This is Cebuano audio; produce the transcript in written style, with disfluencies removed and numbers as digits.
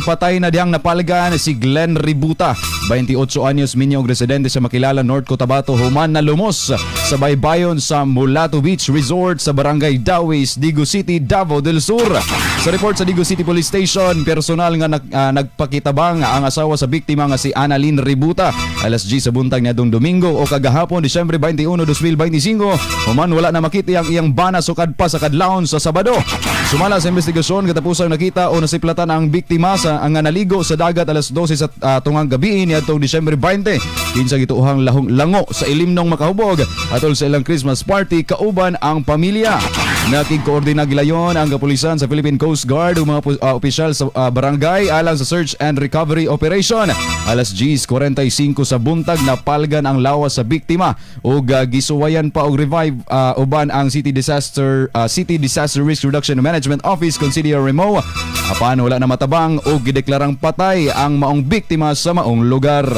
Patay na dihang napalgan si Glenn Ributa, 28 anyos, minyo og residente sa Makilala, North Cotabato, human na lumos sa baybayon sa Mulato Beach Resort sa Barangay Dawis, Digos City, Davao del Sur. Sa report sa Digos City Police Station, personal nga nagpakitabang ang asawa sa biktima nga si Annalyn Ributa alas 10 sa buntag niadtong Domingo o kagahapon, Disyembre 21, 2025, human wala na makita ang iyang bana sukad pa sa kadlawon sa Sabado. Sumala sa investigasyon, katapusang nakita o nasiplatan ang biktima sa ang nga naligo sa dagat alas 12 sa tungang gabi niadtong Disyembre 20, kinsa gituohang lahong lango sa ilimnong makahubog atol sa ilang Christmas party kauban ang pamilya. Nakigkoordina gilayon ang kapulisan sa Philippine Coast Guard ug mga opisyal sa barangay alang sa search and recovery operation. Alas 10:45 sa buntag, napalgan ang lawas sa biktima ug gisuwayan pa og revive uban ang City Disaster Risk Reduction and Management Office kon CDRMO. Apan wala na matabang ug gideklarang patay ang maong biktima sa maong lugar.